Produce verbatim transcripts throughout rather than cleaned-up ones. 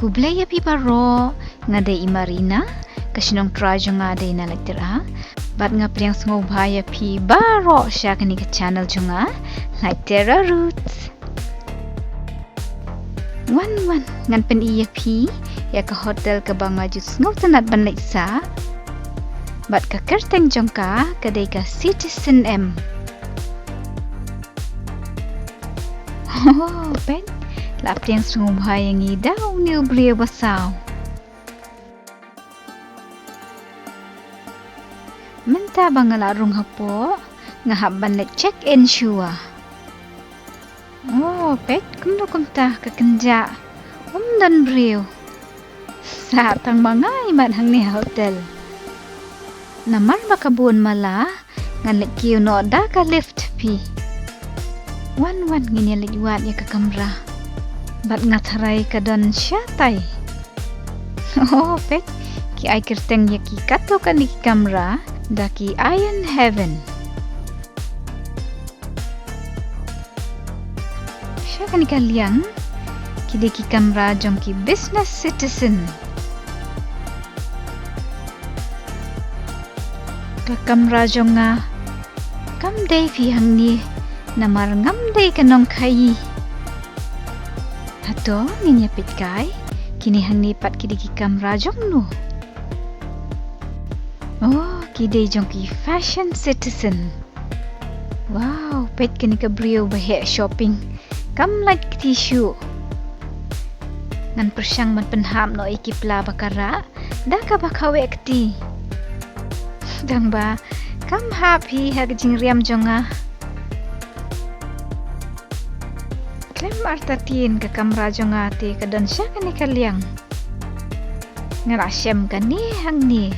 Khublei ïa phi baroh, nga dei i Marina, ka shnong trai jong nga dei na Laityra. Bad nga pdiang sngewbha ïa phi baroh sha kane ka channel jong nga, Laityra Roots. Wan wan, ngan pyni ïa phi ïa ka hotel kaba nga ju sngewtynnat ban leit sah. Bad ka kyrteng jong ka ka dei ka Citizen Inn. Oh, peit, la pdiang sngewbha ïa ngi da une u briew basaw. Mynta ba nga la rung hapoh, nga hap ban leit check in shuwa. Oh, peit, kumno kumta ka kynjah, um don briew. Sah tang ma nga imat hangne ha hotel. Namar ba ka bun mala, ngan leit kiew noh da ka lift phi. Wan wan, ngin ïa leit wad ïa ka kamra. Bad nga tharai ka don shatai. Oh, peit, ki ai kyrteng ïa ki katto katne ki kamra da ki Iron Heaven. Sha kane ka liang, ki dei ki kamra jong ki business citizen. Ka kamra jong nga, kam dei phi hangne, namar ngam dei ka nongkhaii. Hato ngin ïa peit kai, kine hangne pat ki dei ki kamra jong no. Oh, ki dei jong ki fashion citizen. Wow, peit kane ka briew ba heh shopping. Kam lait kti shuh. Ngan pyrshang ban pynhap noh ïa ki pla ba ka rah da kaba khawiah kti. Tang ba kam hap hi ha ka jingriam jong nga. Khlem artatien ka kamra jong nga te ka don sha kane ka liang. Nga la shem kane hangne.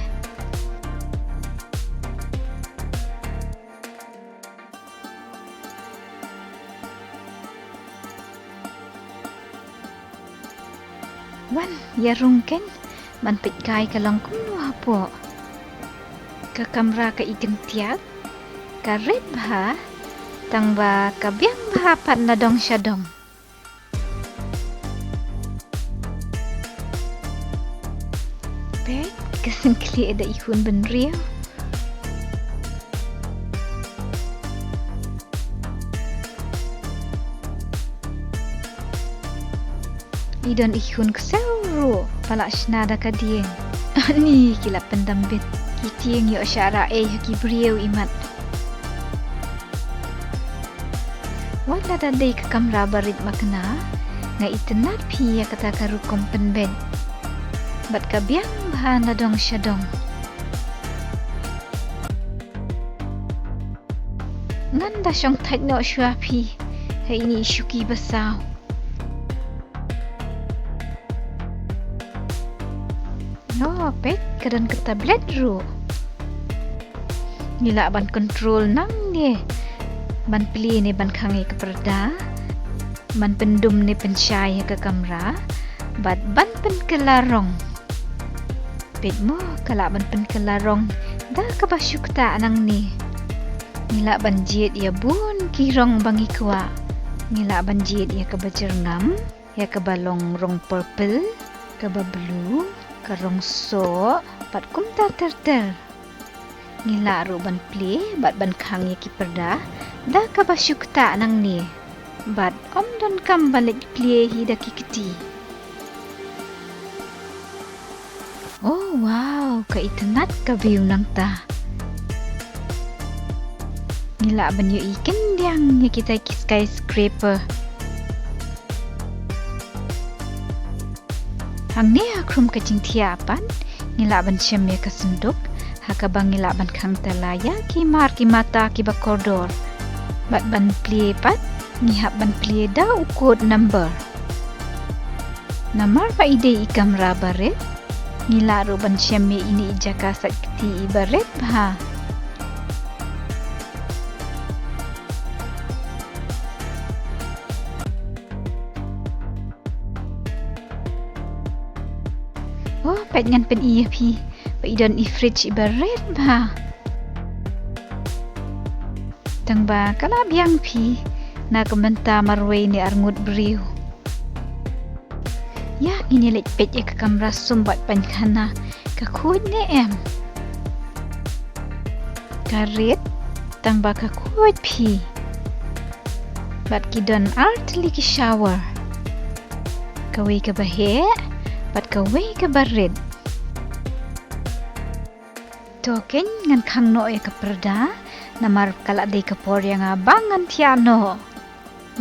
Wan, ïa rung keiñ, ban peit kai ka long kumno hapoh. Ka kamra ka i kyntiat, ka rit bha, tang ba ka biang bha pat na dong sha dong. Peit, ka sngewkhlieh da i khun bynriew. I don i khun ksew ruh, ba la shna da ka dieng. Ani ki la pyndam bit. Ki tieng ïoh shah rah ei ha ki briew imat. Wat la da dei ka kamra ba rit makna, nga itynnad phi ïa kata ka rukom pynbeit. Bad ka biang bha na dong sha dong. Ngan da shong thait noh shuwa phi ha ine i shuki basaw. Noh, peit, ka don ka tablet ruh. Ngi lah ban control nangne ban plie ne ban khang ïa ka parda, ban pyndum ne pynshai ïa ka kamra, bad ban pynkylla rong. Peit mo, ka lah ban pynkylla rong da kaba shu ktah nangne. Ngi lah ban jied ïa bun ki rong ba ngi kwah. Ngi lah ban jied ïa kaba jyrngam, ïa kaba long rong purple, kaba blue, ka rong soh, bad kumta ter ter. Ngi lah ruh ban plie bad ban khang ïa ki parda da kaba shu ktah nangne. Bad ym donkam ban leit plie hi da ki kti. Oh wow, ka itynnad ka view nangta. Ngi lah ban ïohi khyndiat ïa kita ki skyscraper. Hangne ha khrum ka jingthiah pat, ngi lah ban shem ïa ka synduk, ha kaba ngi lah ban khang tala ïa ki mar ki mata kiba kordor. Bad ban plie pat, ngi hap ban plie da u code number. Namar ba i dei i kamra ba rit, ngi lah ruh ban shem ïa ine i jaka sait kti iba rit bha. Oh, peit ngan pyni ïa phi ba i don i fridge iba rit bha. Tang ba ka la biang phi na ka bynta marwei ne arngut briew. Ïa ngin ïa leit peit ïa ka kamra sum bad painkhana, ka khuid ne em. Ka rit, tang ba ka khuid phi. Bad ki don ar tylli ki shower. Kawei kaba heh bad kawei kaba rit. To kein, ngan khang noh ïa ka pyrda, namar ka la dei ka por ïa nga ba ngan thiah noh.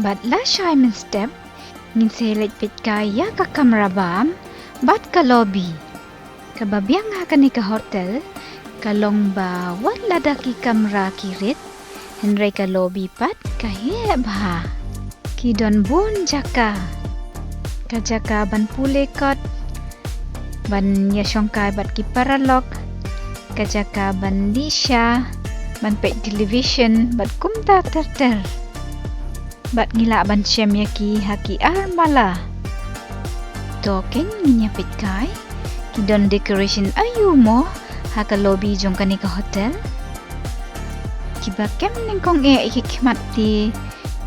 Bad lashai mynstep ngin sa leit peit kai ïa ka kamra bam bad ka lobby. Kaba biang ha kane ka hotel ka long ba wat lada ki kamra ki rit, hynrei ka lobby pat ka heh bha. Ki don bun jaka. Ka jaka ban pule kot, ban ïa shongkai bad ki paralok, ka jaka ban dih sha, ban peit television bad kumta ter ter. Bad ngi lah ban shem ïa ki ha ki ar mala. To kein, ngin ïa peit kai ki don decoration aiu mo ha ka lobby jong kane ka hotel. Kiba kem nyngkong eh ïa ki khmat te,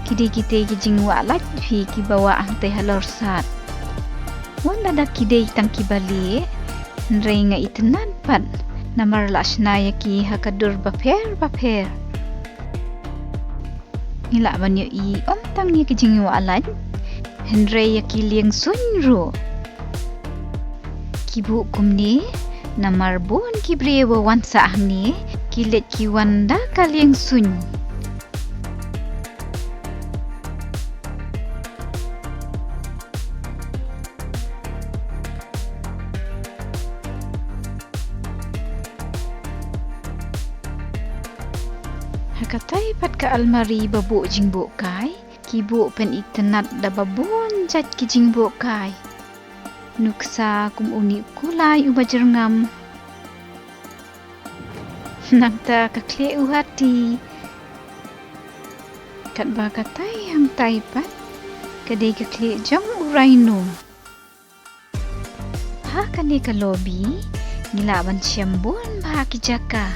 ki dei kita ki jingwah lait phi kiba wah hangtei halor sad. Wat lada ki dei tang kiba lieh, hynrei nga itynnad pat, namar la shna ïa ki ha ka dur bapher bapher. Ngi lah ban ïohi ym tang ïa ki jingwah lait, hynrei ïa ki lieng suiñ ruh. Ki buh kumne namar bun ki briew ba wan sah hangne ki leit ki wan da ka lieng suiñ. Ha katai pat ka almari ba buh jingbuh kai, ki buh pynitynnad da ba bun jait ki jingbuh kai. Nuksa kum une u kulai uba jyrngam. Nangta ka khlieh u hati. Katba katai hangtai pat ka dei ka khlieh jong u rhino. Ha kane ka lobby ngi lah ban shem bun bha ki jaka.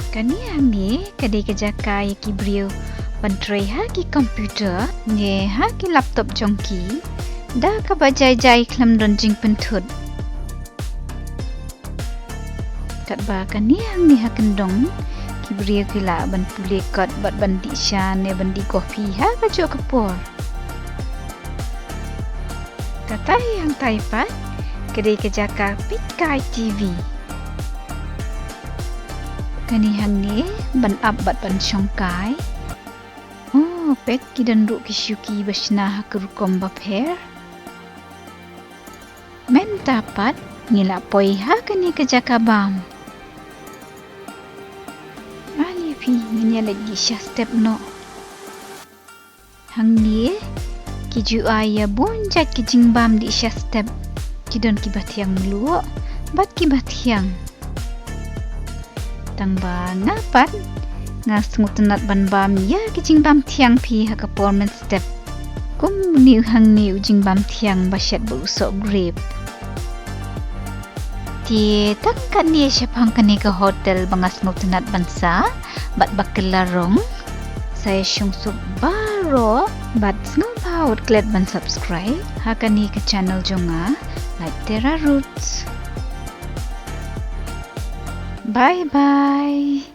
Kane hangne ka dei ka jaka ïa ki briew ban trei ha ki computer ne ha ki laptop jong ki da kaba jai jai khlem don jingpynthut. Katba kane hangne ha kyndong ki briew ki lah ban pule kot bad ban dih sha ne ban dih kopi ha kajuh ka por. Katai hangtai pat ka dei ka jaka peit kai T V. Kane hangne ban ap bad ban shongkai. Oh, peit ki don ruh ki shuki ba shna ha ka rukom bapher. Mynta pat ngi la poi ha kane ka jaka bam. Ale phi, ngin ïa leit dih sha step noh. Hangne ki ju ai ïa bun jait ki jingbam dih sha step. Ki don kiba thiang mluh bad kiba thiang. Tang ba nga pat nga sngewtynnat ban bam ïa ki jingbam thiang phi ha ka por mynstep. Kum une u hangne u jingbam thiang ba shet bad u soh grape. Te tang katne shaphang kane ka hotel ba nga sngewtynnat ban sah bad ba kylla rong. Sa ïa shong suk baroh bad sngewbha wat klet ban subscribe ha kane ka channel jong nga, Like Terra Roots. Bye bye.